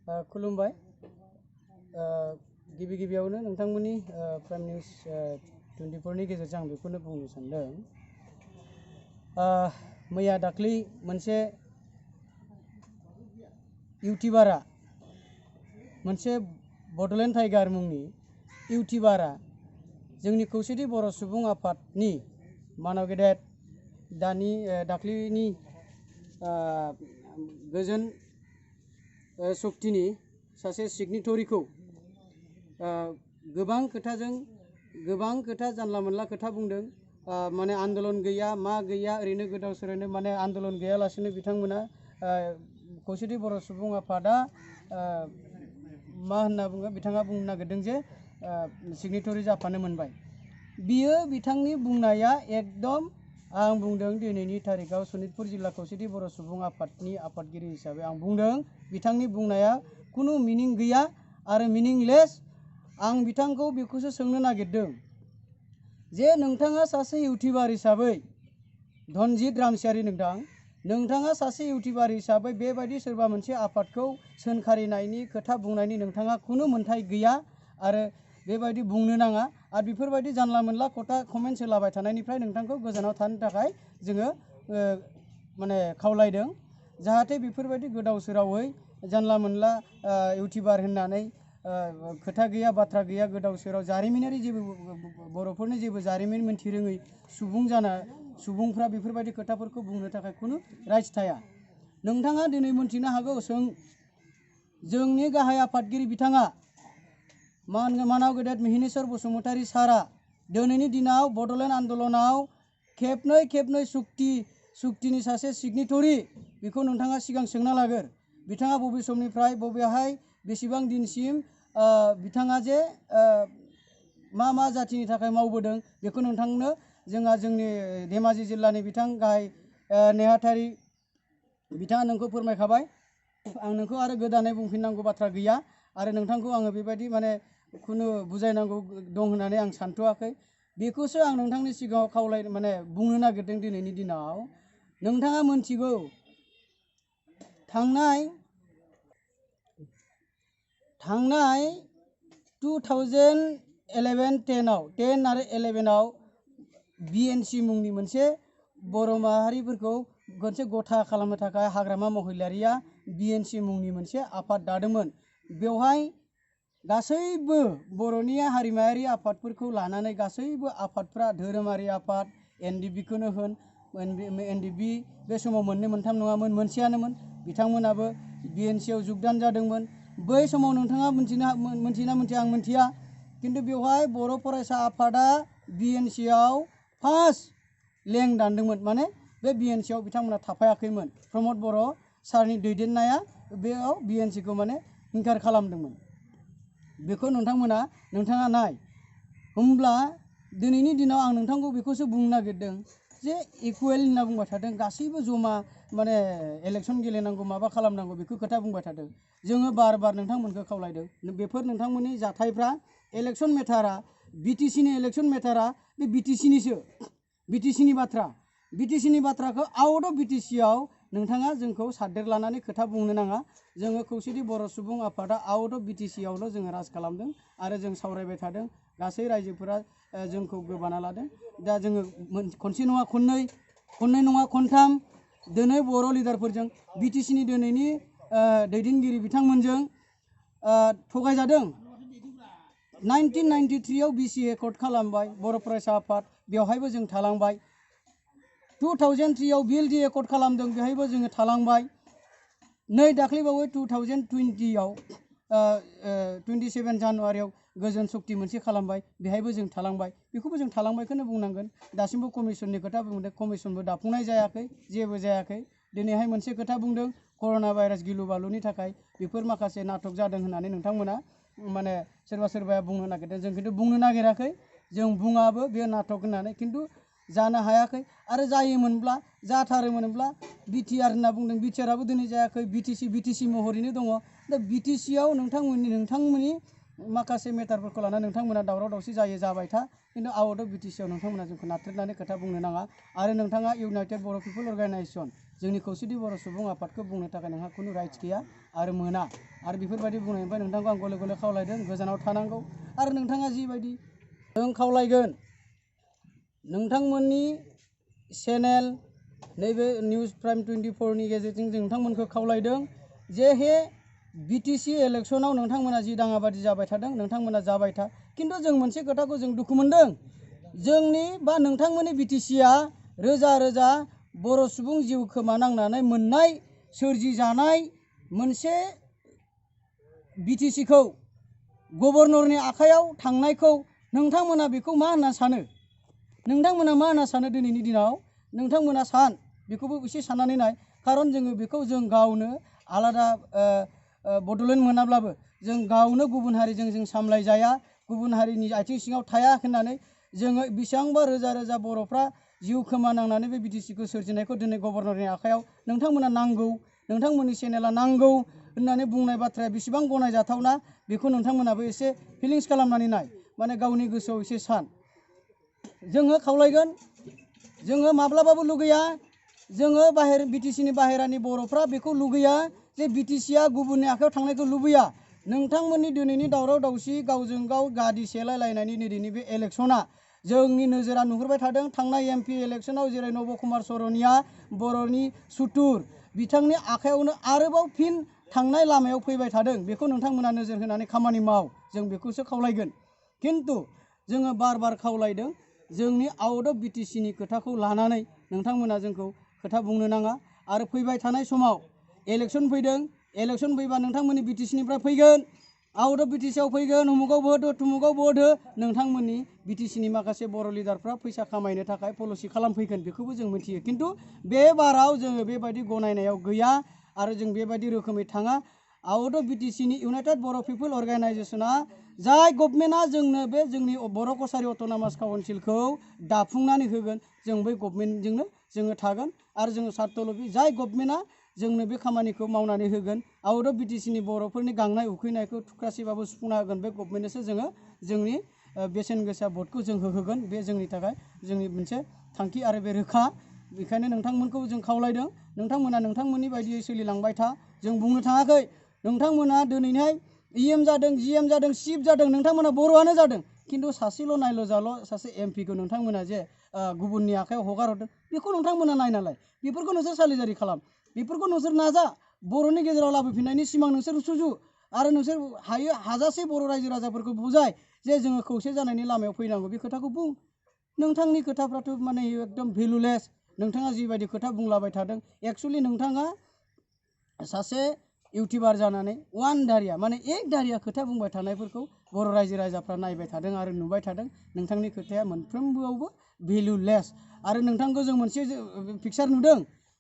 खुलुमबाय। गिबि गिबियावनो नोंथांमोननि प्राइम निउज 24 नि गेजेरजों आं बेखौनो बुंनो सानदों। मैया दाख्लै मोनसे इउटिउबारा, मोनसे बड'लेण्ड टाइगार मुंनि इउटिउबारा जोंनि खौसेथि बर' सुबुं आफादनि मानव गेदेर दाख्लैनि गोजोन सक्तिनि सासे सिगनेटरिखौ गोबां खोथा जानला मोनला खोथा बुंदों। माने आन्दोलन गैया, मा गैया, ओरैनो गोदाव सोरावनो माने आन्दोलन गैयालासेनो बिथांमोना खौसेथि बर' सुबुं आफादा मा होनना बुङो, बिथाङा बुंनो नागिरदों जे सिगनेटरि जाफानो मोनबाय। बियो बिथांनि बुंनाया एकदम, आं बुंदों दिनैनि थारिखआव सनितपुर जिल्ला खौसेथि बर' सुबुं आफादनि आफादगिरि हिसाबै आं बुंदों बिथांनि बुंनाया खुनु मिनिं गैया आरो मिनिंलेस। आं बिथांखौ बेखौसो सोंनो नागिरदों जे नोंथाङा सासे इउटिउबार हिसाबै, धनजित रामसियारि नोंथाङा सासे इउटिउबार हिसाबै बेबायदि सोरबा मोनसे आफादखौ सोंखारिनायनि खोथा बुंनायनि नोंथाङा खुनु मोन्थाय गैया आरो बेबायदि बुंनो नाङा। आरो बेफोरबायदि जानला मोनला कमेन्ट होलाबाय थानायनिफ्राय नोंथांखौ गोजानाव थानो थाखाय जोङो माने खावलायदों। जाहाथे बेफोरबायदि गोदाव सोरावै जानला मोनला इउटिउबार होननानै खोथा गैया बाथ्रा गैया, गोदाव सोराव जारिमिनारि जेबो बर'फोरनि जेबो जारिमिन मोनथि रोङै सुबुंफ्रा बेफोरबायदि खोथाफोरखौ बुंनो थाखाय खुनु राइट्स थाया। नोंथाङा दिनै मोनथिनो हागौ, जोंनि गाहाय आफादगिरि बिथाङा मानाव गेदेर मिहिनेश्वर बसुमतारी सारा दिनैनि दिनाव बड'लेण्ड आन्दलनाव खेबनै सुक्तिनि सासे सिगनेटरि, बेखौ नोंथाङा सिगां सोंना लागोर। बिथाङा बबे समनिफ्राय बबेहाय बेसेबां दिनसिम बिथाङा जे मा जातिनि थाखाय मावबोदों बेखौ नोंथांनो जोंनि धेमाजि जिल्लानि बिथां गाहाय नेहाथारि बिथाङा नोंखौ फोरमायखाबाय। आं नोंखौ आरो गोदानै बुंफिननांगौ बाथ्रा गैया आरो नोंथांखौ आङो बेबायदि माने खुनु बुजायनांगौ दं होननानै आं सानथ'वाखै। बेखौसो आं नोंथांनि सिगाङाव बुंनो नागिरदों। दिनैनि दिनाव नोंथाङा मोनथिगौ, थांनाय 2011-10 आरो 11आव बिएनसि मुंनि मोनसे बर' माहारिफोरखौ मोनसे गथा खालामनो थाखाय हाग्रामा महिलारिया बिएनसि मुंनि मोनसे आफाद दादोंमोन। बेवहाय गासैबो बर'नि हारिमायारि आफादफोरखौ लानानै गासैबो आफादफ्रा, धोरोमारि आफाद, एनडिबिखौनो होन, एनडिबि बे समाव मोननै मोनथाम नङामोन, मोनसेयानोमोन, बिथांमोनाबो बिएनसिआव जुगदान जादोंमोन। बै समाव नोंथाङा मोनथिया आं मोनथिया, किन्तु बेवहाय बर' फरायसा आफादा बिएनसिआव फार्स्ट लें दानदोंमोन। माने बे बिएनसिआव बिथांमोना थाफायाखैमोन। प्रमद बर' सारनि दैदेननाया बेयाव बिएनसिखौ माने इनकार खालामदोंमोन। बेखौ नोंथाङा नाय। होमब्ला दिनैनि दिनाव आं नोंथांखौ बेखौसो बुंनो नागिरदों जे इकुवेल होनना बुंबाय थादों, गासैबो जमा माने इलेक्सन गेलेनांगौ, माबा खालामनांगौ, बेखौ खोथा बुंबाय थादों। जोङो बार नोंथांमोनखौ खावलायदों, बेफोर नोंथांमोननि जाथायफ्रा इलेक्सन मेटारा, बिटिसिनि इलेक्सन मेटारा बे बिटिसिनि बाथ्रा, बिटिसिनि बाथ्राखौ आउट अफ बिटिसिआव नोंथाङा जोंखौ सारदेर लानानै खोथा बुंनो नाङा। जोङो खौसेथि बर' सुबुं आफादा आउट अफ बिटिसिआवल' जोङो राज खालामदों आरो जों सावरायबाय थादों। गासै रायजोफोरा जोंखौ गोबाना लादों। दा जोङो खनसे नङा खननै नङा खनथाम दिनै बर' लिडारफोरजों, बिटिसिनि दिनैनि दैदेनगिरि बिथांमोनजों थगायजादों। 1993आव बिसि एकर्ड खालामबाय बर' फरायसा आफाद, बेवहायबो जों थालांबाय। 2003आव बिएलडि एकर्ड खालामदों, बेवहायबो जोङो थालांबाय। नै दाख्लैबावै 2020आव 27 जानुवारियाव गोजोन सक्ति मोनसे खालामबाय, बेहायबो जों थालांबाय। बेखौबो जों थालांबायखौनो बुंनांगोन। दासिमबो कमिसननि खोथा बुंदों, कमिसनबो दाफुंनाय जायाखै, जेबो जायाखै। दिनैहाय मोनसे खोथा बुंदों, कर'ना भाइरास गिलु बालुनि थाखाय बेफोर माखासे नाटक जादों होननानै नोंथांमोना माने सोरबाया बुंनो नागिरदों। जों खिन्थु बुंनो नागिराखै, जों बुङाबो बेयो नाटक होननानै, खिन्थु जानो हायाखै। आरो जायोमोनब्ला, जाथारोमोनब्ला बिटिआर होनना बुंदों, बिटिआरआबो दिनै जायाखै, बिटिसि महरैनो दङ। दा बिटिसिआव नोंथांमोननि माखासे मेटारफोरखौ लानानै नोंथांमोना दावराव दावसि जाबाय था, खिन्थु आउट अफ बिटिसिआव नोंथांमोना जोंखौ नाथ्रोदनानै खोथा बुंनो नाङा। आरो नोंथाङा इउनाइटेड बर' पिपल अर्गानाइजेसन जोंनि खौसेथि बर' सुबुं आफादखौ बुंनो थाखाय नोंहा खुनु राइट्स गैया आरो मोना आरो बेफोरबायदि बुंनायनिफ्राय नोंथांखौ आं गले गले खावलायदों गोजानाव थानांगौ आरो नोंथाङा जिबायदि जों खावलायगोन नोंथांमोननि चेनेल नैबे निउज प्राइम 24 नि गेजेरजों जों नोंथांमोनखौ खावलायदों जे हे बिटिसि इलेक्शनाव नोंथांमोना जि दाङाबादि जाबाय थादों नोंथांमोना जाबाय था किन्तु जों मोनसे खोथाखौ जों दुखु मोनदों जोंनि बा नोंथांमोननि बिटिसिआ रोजा रोजा बर' सुबुं जिउ खोमानांनानै मोननाय सोरजिजानाय मोनसे बिटिसिखौ गभर्नरनि आखायाव थांनायखौ नोंथांमोना बेखौ मा होनना सानो नोंथांमोना मा होनना सानो दिनैनि दिनाव नोंथांमोना सान बेखौबो एसे साननानै नाय खारन जोङो बेखौ जों गावनो आलादा बड'लेण्ड मोनाब्लाबो जों गावनो गुबुन हारिजों जों सामलायजाया गुबुन हारिनि आथिं सिङाव थाया होननानै जोङो बेसेबांबा रोजा रोजा बर'फ्रा जिउ खोमानांनानै बे बिटिसिखौ सोरजिनायखौ दिनै गभर्नरनि आखायाव नोंथांमोना नांगौ नोंथांमोननि चेनेला नांगौ होननानै बुंनाय बाथ्राया बेसेबां गनायजाथावना बेखौ नोंथांमोनाबो एसे फिलिंस खालामनानै नाय माने गावनि गोसोआव एसे सान जोङो खावलायगोन जोङो माब्लाबाबो लुगैया जोङो बिटिसिनि बाहेरानि बर'फ्रा बेखौ लुगैया जे बिटिसिआ गुबुननि आखायाव थांनायखौ लुबैया नोंथांमोननि दिनैनि दावराव दावसि गावजों गाव गादि सेलायलायनायनि दिनैनि बे इलेक्शना जोंनि नोजोरा नुहुरबाय थादों थांनाय एमपि इलेक्शनाव जेरै नब कुमार सरनिया बर'नि सुथुर बिथांनि आखायावनो आरोबाव फिन थांनाय लामायाव फैबाय थादों बेखौ नोंथांमोना नोजोर होनानै खामानि माव जों बेखौसो खावलायगोन किन्तु जोङो बार बार खावलायदों जोंनि आउट अफ बिटिसिनि खोथाखौ लानानै नोंथांमोना जोंखौ खोथा बुंनो नाङा आरो फैबाय थानाय समाव इलेक्शन फैदों इलेक्शन फैबा नोंथांमोननि बिटिसिनिफ्राय फैगोन आउट अफ बिटिसिआव फैगोन उमुगाव भोट हो तुमुगाव भोट हो नोंथांमोननि बिटिसिनि माखासे बर' लिडारफ्रा फैसा खामायनो थाखाय पलिसि खालामफैगोन बेखौबो जों मिथियो किन्तु बे बाराव जोङो बेबायदि गनायनायाव गैया आरो जों बेबायदि रोखोमै थाङा आउट अफ बिटिसिनि इउनाइटेड बर' पिपल अर्गानाइजेसना जाय गभर्नमेन्टआ जोंनो बे जोंनि बर' कसारि अट'नमास काउन्सिलखौ दाफुंनानै होगोन जों बै गभर्नमेन्टजोंनो जोङो थागोन आरो जोङो सार्थलबि जाय गभर्नमेन्टआ जोंनो बे खामानिखौ मावनानै होगोन आउट अफ बिटिसिनि बर'फोरनि गांनाय उखैनायखौ थुख्रासेबाबो सुफुंना होगोन बे गभर्नमेन्टनोसो जोङो जोंनि बेसेन गोसा भटखौ जों होगोन बे जोंनि थाखाय जोंनि मोनसे थांखि आरो बे रोखा बेखायनो नोंथांमोनखौ जों खावलायदों नोंथांमोना नोंथांमोननि बायदियै सोलिलांबाय था जों बुंनो थाङाखै नोंथांमोना दिनैहाय इएम जादों जिएम जादों चिफ जादों नोंथांमोना बर'आनो जादों किन्तु सासेल' नायल' जाल' सासे एमपिखौ नोंथांमोना जे गुबुननि आखायाव हगार हरदों बेखौ नोंथांमोना नायनालाय बेफोरखौ नोंसोर सालिजारि खालाम बेफोरखौ नोंसोर नाजा बर'नि गेजेराव लाबोफिननायनि सिमां नोंसोर सुजु आरो नोंसोर हाजासे बर' रायजो राजाफोरखौ बुजाय जे जोङो खौसे जानायनि लामायाव फैनांगौ बे खोथाखौ बुं नोंथांनि खोथाफ्राथ' माने एकदम भेलुलेस नोंथाङा जिबायदि खोथा बुंलाबाय थादों एक्सुवेलि नोंथाङा सासे इउटिउबार जानानै वान दारिया माने एक दारिया खोथा बुंबाय थानायफोरखौ बर' रायजो राजाफ्रा नायबाय थादों आरो नुबाय थादों नोंथांनि खोथाया मोनफ्रोमबोआवबो भेलुलेस आरो नोंथांखौ जों मोनसे पिक्सार नुदों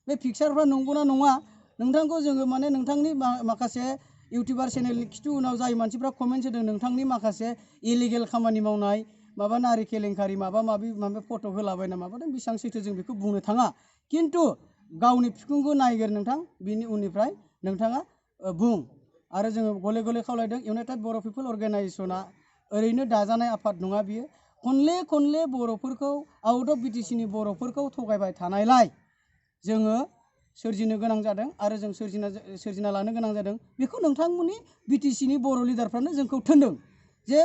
बे पिक्सारफ्रा नंगौना नङा नोंथांखौ जोङो माने नोंथांनि माखासे इउटिउबार चेनेलनि खिथु उनाव जाय मानसिफ्रा कमेन्ट होदों नोंथांनि माखासे इलिगेल खामानि मावनाय माबा नारि केलेंकारि माबा माबि फट' होलाबायना माबादों बेसेबां सैथो जों बेखौ बुंनो थाङा किन्तु गावनि बिखुंखौ नायगोर नोंथां बिनि उननिफ्राय नोंथाङा बुं आरो जोङो गले गले खावलायदों इउनाइटेड बर' पिपल अर्गानाइजेसना ओरैनो दाजानाय आफाद नङा बियो खनले खनले बर'फोरखौ आउट अफ बिटिसिनि बर'फोरखौ थगायबाय थानायलाय जोङो सोरजिनो गोनां जादों आरो जों सोरजिना लानो गोनां जादों बेखौ नोंथांमोननि बिटिसिनि बर' लिडारफ्रानो जोंखौ थोनदों जे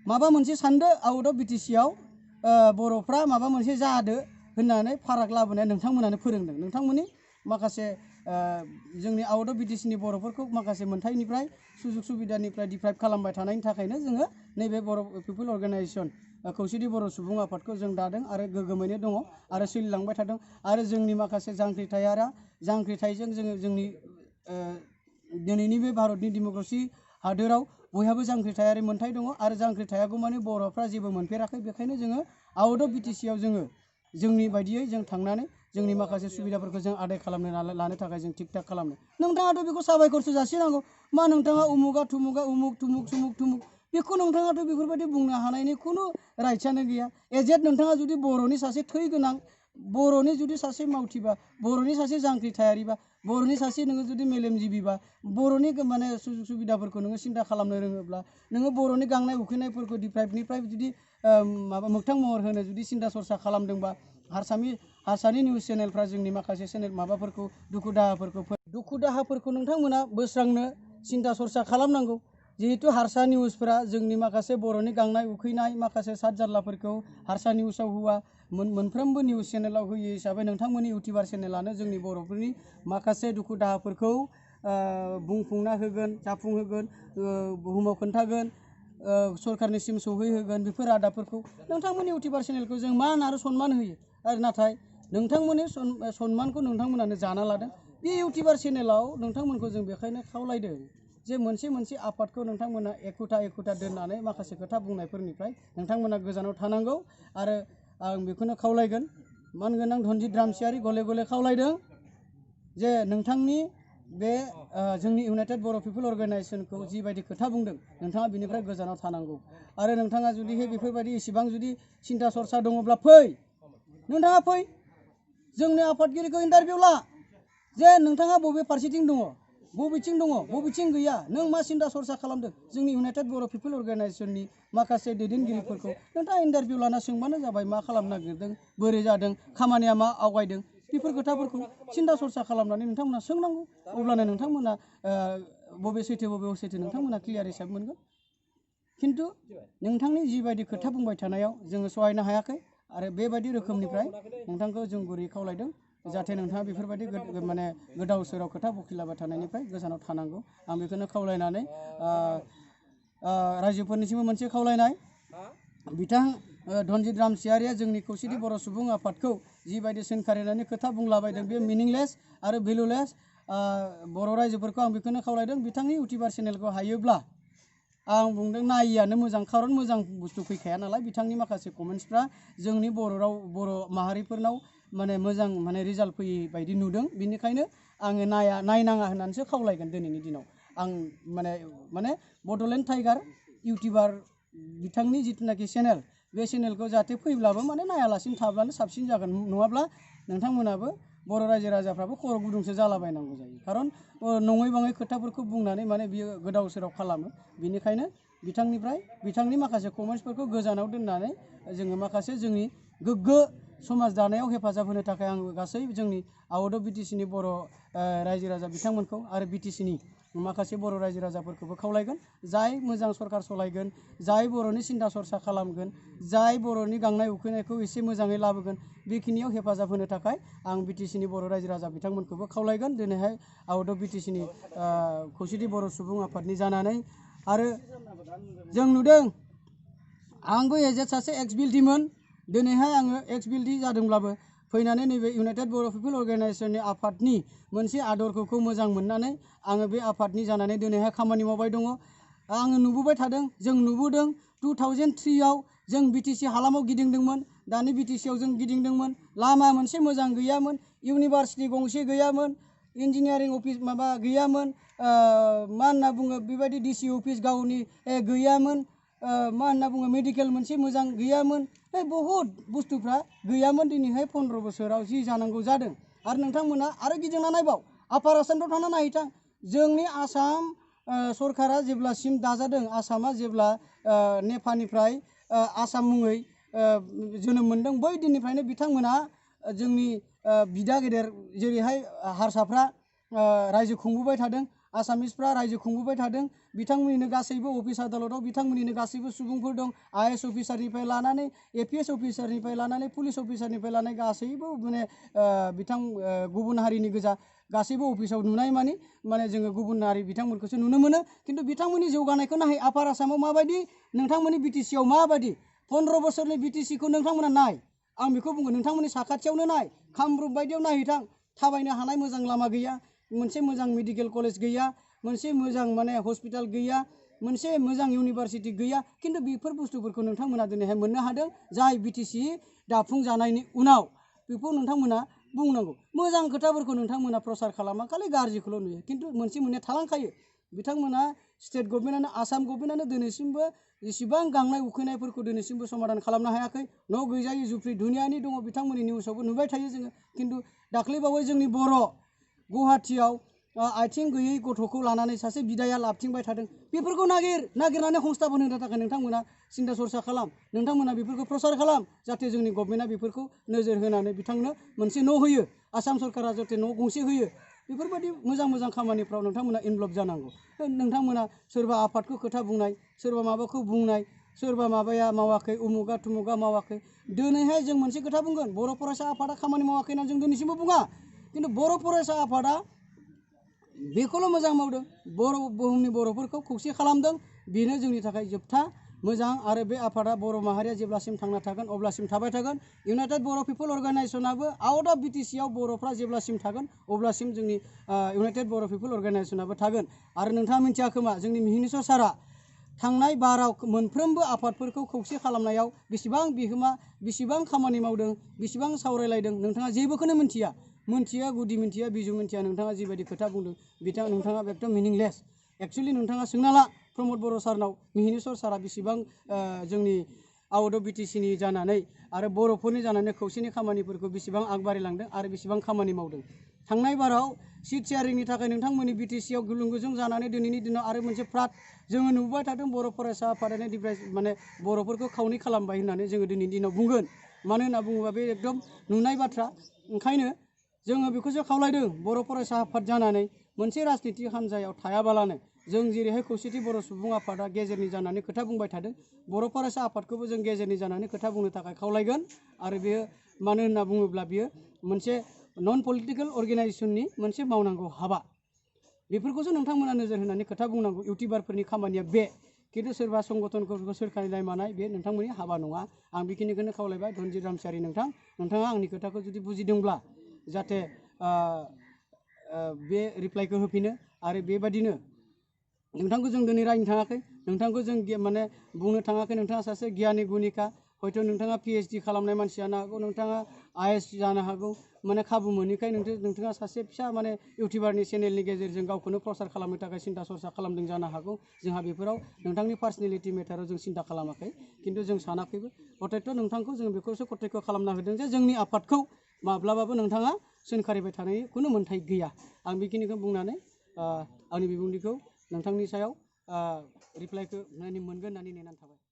माबा मोनसे सानदो आउट अफ बिटिसिआव बर'फ्रा माबा मोनसे जादो होननानै फाराग लाबोनाया नोंथांमोनानो फोरोंदों नोंथांमोननि माखासे जोंनि आउट अफ बिटिसिनि बर'फोरखौ माखासे मोनथायनिफ्राय सुजुग सुबिदानिफ्राय डिप्राइभ खालामबाय थानायनि थाखायनो जोङो नैबे बर' पिपल अर्गानाइजेसन खौसेथि बर' सुबुं आफादखौ जों दादों आरो गोग्गोमैनो दङ आरो सोलिलांबाय थादों आरो जोंनि माखासे जांख्रिथायजों जोङो जोंनि दिनैनि बे भारतनि डेम'क्रेसि हादोराव बयहाबो जांख्रिथायारि मोन्थाय दङ आरो जांख्रिथायागौ माने बर'फ्रा जेबो मोनफेराखै बेखायनो जोङो आउट अफ बिटिसिआव जोङो जोंनि बायदियै जों थांनानै जोंनि माखासे सुबिदाफोरखौ जों आदाय खालामनो लानो थाखाय जों थिक थाक खालामनो नोंथाङाथ' बेखौ साबायखरसो जासिनांगौ मा नोंथाङा उमुगा उमुक थुमुक बेखौ नोंथाङाथ' बेफोरबायदि बुंनो हानायनि खुनु राइट्सआनो गैया एजेट नोंथाङा जुदि बर'नि सासे थै गोनां बर'नि जुदि सासे मावथिबा बर'नि सासे जांख्रिथायारिबा बर'नि सासे नोङो जुदि मेलेमजिबिबा बर'नि माने सुजुग सुबिदाफोरखौ नोङो सिन्था खालामनो रोङोब्ला नोङो बर'नि गांनाय उखैनायफोरखौ डिप्राइभनिफ्राय जुदि माबा मोगथां महर होनो जुदि सिन्था सरसा खालामदोंबा हारसानि निउस चेनेलफ्रा जोंनि माखासे चेनेल माबाफोरखौ दुखु दाहाफोरखौ नोंथांमोना बोस्रांनो सिन्था सरसा खालामनांगौ। जिहेतु हारसा निउसफोरा जोंनि माखासे बर'नि गांनाय उखैनाय माखासे साद जारलाफोरखौ हारसा निउसाव होआ, मोनफ्रोमबो निउस चेनेलाव होयो हिसाबै नोंथांमोननि इउटिउबार चेनेलानो जोंनि बर'फोरनि माखासे दुखु दाहाफोरखौ बुंफुंना होगोन, जाफुंहोगोन, बुहुमाव खोन्थागोन, सरकारनिसिम सौहैहोगोन। बेफोर रादाबफोरखौ नोंथांमोननि इउटिउबार चेनेलखौ जों मान आरो सन्मान होयो। आरो नाथाय नोंथांमोननि सन्मानखौ नोंथांमोनानो जाना लादों। बे इउटिउबार चेनेलाव नोंथांमोनखौ जों बेखायनो खावलायदों जे मोनसे आफादखौ नोंथांमोना एखुथा दोननानै माखासे खोथा बुंनायफोरनिफ्राय नोंथांमोना गोजानाव थानांगौ। आरो आं बेखौनो खावलायगोन, मानगोनां धनजित रामसियारि गले गले खावलायदों जे नोंथांनि बे जोंनि इउनाइटेड बर' पिपल अर्गानाइजेसनखौ जिबायदि खोथा बुंदों नोंथाङा बिनिफ्राय गोजानाव थानांगौ। आरो नोंथाङा जुदि बेफोरबायदि इसिबां जुदि सिन्था सरसा दङब्ला नोंथाङा फै, जोंनि आफादगिरिखौ इन्टारभिउ ला जे नोंथाङा बबे फारसेथिं दङ, बबेथिं दङ, बबेथिं गैया, नों मा सिन्था सरसा खालामदों। जोंनि इउनाइटेड बर' पिपल अर्गानाइजेसननि माखासे दैदेनगिरिफोरखौ नोंथाङा इन्टारभिउ लाना सोंबानो जाबाय, मा खालामनो नागिरदों, बोरै जादों, खामानिया मा आवगायदों, बेफोर खोथाफोरखौ सिन्था सरसा खालामनानै नोंथांमोना सोंनांगौ। अब्लानो नोंथांमोना बबे सैथो बबे असैथो नोंथांमोना क्लियार हिसाब मोनगोन। खिन्थु नोंथांनि जिबायदि खोथा बुंबाय थानायाव जोङो सहायनो हायाखै। आरो बेबायदि रोखोमनिफ्राय नोंथांखौ जों गुरै खावलायदों जाहाथे नोंथाङा बेफोरबायदि माने गोदाव सोराव खोथा बखिलाबाय थानायनिफ्राय गोजानाव थानांगौ। आं बेखौनो खावलायनानै रायजोफोरनिसिमबो मोनसे खावलायनाय, बिथां धनजित रामसियारिया जोंनि खौसेथि बर' सुबुं आफादखौ जिबायदि सोंखारिनानै खोथा बुंलाबायदों बे मिनिंलेस आरो भेलुलेस। बर' रायजोफोरखौ आं बेखौनो खावलायदों, बिथांनि इउटिउबार चेनेलखौ हायोब्ला आं बुंदों नायियानो मोजां, खारन मोजां बुस्थु फैखाया नालाय। बिथांनि माखासे कमेन्ट्सफ्रा जोंनि बर' माहारिफोरनाव माने मोजां माने रिजाल्ट फैयै बायदि नुदों। बिनिखायनो आङो नायनाङा होननानैसो खावलायगोन दिनैनि दिनाव। आं माने बड'लेण्ड टाइगार इउटिउबार बिथांनि जिथुनाखि चेनेल, बे चेनेलखौ जाहाथे फैब्लाबो माने नायालासिनो थाब्लानो साबसिन जागोन। नङाब्ला नोंथांमोनाबो बर' रायजो राजाफ्राबो खर' गुदुंसो जालाबायनांगौ जायो। खारन नङै बाङै खोथाफोरखौ बुंनानै माने बियो गोदाव सोराव खालामो। बिनिखायनो बिथांनि माखासे कमेन्ट्सफोरखौ गोजानाव दोननानै जोङो माखासे जोंनि गोग्गो समाज दानायाव हेफाजाब होनो थाखाय आं गासै जोंनि आउट अफ बिटिसिनि बर' रायजो राजा बिथांमोनखौ आरो बिटिसिनि माखासे बर' रायजो राजाफोरखौबो खावलायगोन, जाय मोजां सरकार सलायगोन, जाय बर'नि सिन्था सरसा खालामगोन, जाय बर'नि गांनाय उखैनायखौ एसे मोजाङै लाबोगोन, बेखिनियाव हेफाजाब होनो थाखाय आं बिटिसिनि बर' रायजो राजा बिथांमोनखौबो खावलायगोन दिनैहाय आउट अफ बिटिसिनि खौसेथि बर' सुबुं आफादनि जानानै। आरो जों नुदों, आंबो एजेड सासे एक्स बिल्डिमोन। दिनैहाय आङो एक्स बिल्डि जादोंब्लाबो फैनानै नैबे इउनाइटेड बर' पिपल अर्गानाइजेसननि आफादनि मोनसे आदरखौ मोजां मोननानै आङो बे आफादनि जानानै दिनैहाय खामानि मावबाय दङ। आङो नुबोबाय थादों, जों नुबोदों 2003आव जों बिटिसि हालामाव गिदिंदोंमोन, दानि बिटिसिआव जों गिदिंदोंमोन। लामा मोनसे मोजां गैयामोन, इउनिभार्सिटि गंसे गैयामोन, इन्जिनियारिं अफिस माबा गैयामोन, मा होनना बुङो बेबायदि डिसि अफिस गावनि गैयामोन, मा होनना बुङो मेडिकेल मोनसे मोजां गैयामोन। बहुद बुस्थुफ्रा गैयामोन। दिनैहाय 15 बोसोराव जि जानांगौ जादों। आरो नोंथांमोना आरो गिदिंना नायबाव, आपार आसामफ्राव थांना नायहैथां। जोंनि आसाम सरकारा जेब्लासिम दाजादों, आसामा जेब्ला नेपालनिफ्राय आसाम मुङै जोनोम मोनदों, बै दिननिफ्रायनो बिथांमोना जोंनि बिदा गेदेर जेरैहाय हारसाफ्रा रायजो खुंबोबाय थादों, आसामिसफ्रा रायजो खुंबोबाय थादों। बिथांमोननिनो गासैबो अफिस आदालताव बिथांमोननिनो गासैबो सुबुंफोर दं। आइएएस अफिसारनिफ्राय लानानै एपिएस अफिसारनिफ्राय लानानै पुलिस अफिसारनिफ्राय लानानै गासैबो माने गुबुन हारिनि गोजा गासैबो अफिसाव नुनाय माने जोङो गुबुन हारि बिथांमोनखौसो नुनो मोनो। खिन्थु बिथांमोननि जौगानायखौ नाय, आपार आसामाव माबायदि, नोंथांमोननि बिटिसिआव माबायदि, 15 बोसोरनि बिटिसिखौ नोंथांमोना नाय। आं बेखौ बुङो, नोंथांमोननि साखाथियावनो नाय, कामरुप बायदियाव नायहैथां। थाबायनो हानाय मोजां लामा गैया, मोनसे मोजां मेडिकेल कलेज गैया, मोनसे मोजां माने हस्पिटाल गैया, मोनसे मोजां इउनिभार्सिटि गैया। खिन्थु बेफोर बुस्थुफोरखौ नोंथांमोना दिनैहाय मोननो हादों। जाय बिटिसि दाफुंजानायनि उनाव बेखौ नोंथांमोना बुंनांगौ। मोजां खोथाफोरखौ नोंथांमोना प्रसार खालामा, खालि गाज्रिखौल' नुयो। खिन्थु मोनसे मोननै थालांखायो। बिथांमोना स्टेट गभर्नमेन्टआनो, आसाम गभर्नमेन्टआनो दिनैसिमबो जेसेबां गांनाय उखैनायफोरखौ दिनैसिमबो समाधान खालामनो हायाखै। न' गैजायै जुफ्रि दुनियानि दङ, बिथांमोननि निउसावबो नुबाय थायो जोङो। खिन्थु दाख्लैबावै जोंनि बर' गुवाहाटियाव आथिं गैयै गथ'खौ लानानै सासे बिदाया लाबथिंबाय थादों बेफोरखौ नागिरनानै संस्थापन होनो थाखाय नोंथांमोना सिन्था सरसा खालाम नोंथांमोना बेफोरखौ प्रसार खालाम जाहाथे जोंनि गभर्नमेन्टआ बेफोरखौ नोजोर होनानै बिथांनो मोनसे न' होयो आसाम सरकारा जाहाथे न' गंसे होयो बेफोरबायदि मोजां खामानिफ्राव नोंथांमोना इनभल्भ जानांगौ नोंथांमोना सोरबा आफादखौ खोथा बुंनाय सोरबा माबाखौ बुंनाय सोरबा माबाया मावाखै उमुगा थुमुगा मावाखै दिनैहाय जों मोनसे खोथा बुंगोन बर' फरायसा आफादा खामानि मावाखै होनना जों दिनैसिमबो बुङा खिन्थु बर' फरायसा आफादा बेखौल' मोजां मावदों बुहुमनि बर'फोरखौ खौसे खालामदों बेनो जोंनि थाखाय जोबथा मोजां आरो बे आफादा बर' माहारिया जेब्लासिम थांना थागोन अब्लासिम थाबाय थागोन इउनाइटेड बर' पिपल अर्गानाइजेसनाबो आउट अफ बिटिसिआव बर'फ्रा जेब्लासिम थागोन अब्लासिम जोंनि इउनाइटेड बर' पिपल अर्गानाइजेसनाबो थागोन आरो नोंथाङा मिथिया खोमा जोंनि मिहिनीश्वर सारा थांनाय बाराव मोनफ्रोमबो आफादफोरखौ खौसे खालामनायाव बेसेबां बिहोमा बेसेबां खामानि मावदों बेसेबां सावरायलायदों नोंथाङा जेबोखौनो मिन्थिया गुदि मिन्थिया बिजौ मिन्थिया नोंथाङा जिबायदि खोथा बुंदों नोंथाङा एकदम मिनिंलेस एक्चुअलि नोंथाङा सोंना ला प्रमद बर' सारनाव मिहिनीश्वर सारा बेसेबां जोंनि आउट अफ बिटिसिनि जानानै आरो बर'फोरनि जानानै खौसेनि खामानिफोरखौ बेसेबां आगबारिलांदों आरो बेसेबां खामानि मावदों थांनाय बाराव सिट शेयारिंनि थाखाय नोंथांमोननि बिटिसिआव गुलुं गुजुं जानानै दिनैनि दिनाव आरो मोनसे फ्राद जोङो नुबाय थादों बर' फरायसा आफादानो माने बर'फोरखौ खावनै खालामबाय होननानै जोङो दिनैनि दिनाव बुंगोन मानो होनना बुङोबा बे एकदम नुनाय बाथ्रा ओंखायनो जोङो बेखौसो खावलायदों बर' फरायसा आफाद जानानै मोनसे राजनितिक हान्जायाव थायाबालानो जों जेरैहाय खौसेथि बर' सुबुं आफादा गेजेरनि जानानै खोथा बुंबाय थादों बर' फरायसा आफादखौबो जों गेजेरनि जानानै खोथा बुंनो थाखाय खावलायगोन आरो बेयो मानो होनना बुङोब्ला बियो मोनसे नन पलिटिकेल अर्गेनाइजेसननि मोनसे मावनांगौ हाबा बेफोरखौसो नोंथांमोना नोजोर होनानै खोथा बुंनांगौ इउटिउबारफोरनि खामानिया बे खिन्थु सोरबा संगठनफोरखौ सोरखारिनाय मानाय बे नोंथांमोननि हाबा नङा आं बेखिनिखौनो खावलायबाय धनजित रामसियारि नोंथाङा आंनि खोथाखौ जुदि बुजिदोंब्ला जाहाथे बे रिप्लाइखौ होफिनो आरो बेबादिनो नोंथांखौ जों दिनै रायनो थाङाखै नोंथांखौ जों माने बुंनो थाङाखै नोंथाङा सासे गियानि गुनिका हयथ' नोंथाङा PhD खालामनाय मानसि जानो हागौ नोंथाङा IAS जानो हागौ माने खाबु मोनैखाय नोंथाङा सासे फिसा माने इउटिउबारनि चेनेलनि गेजेरजों गावखौनो प्रसार खालामनो थाखाय सिन्था सरसा खालामदों जानो हागौ जोंहा बेफोराव नोंथांनि पार्सनेलिटि मेटाराव जों सिन्था खालामाखै खिन्थु जों सानाखैबो हथायथ' नोंथांखौ जों बेखौसो कटेक्ट खालामना होदों जे जोंनि आफादखौ माब्लाबाबो नोंथाङा सोंखारिबाय थानायनि खुनु मोन्थाय गैया आं बेखिनिखौ बुंनानै आंनि बिबुंथिखौ नोंथांनि सायाव रिप्लाइखौ मोनगोन होननानै नेनानै थाबाय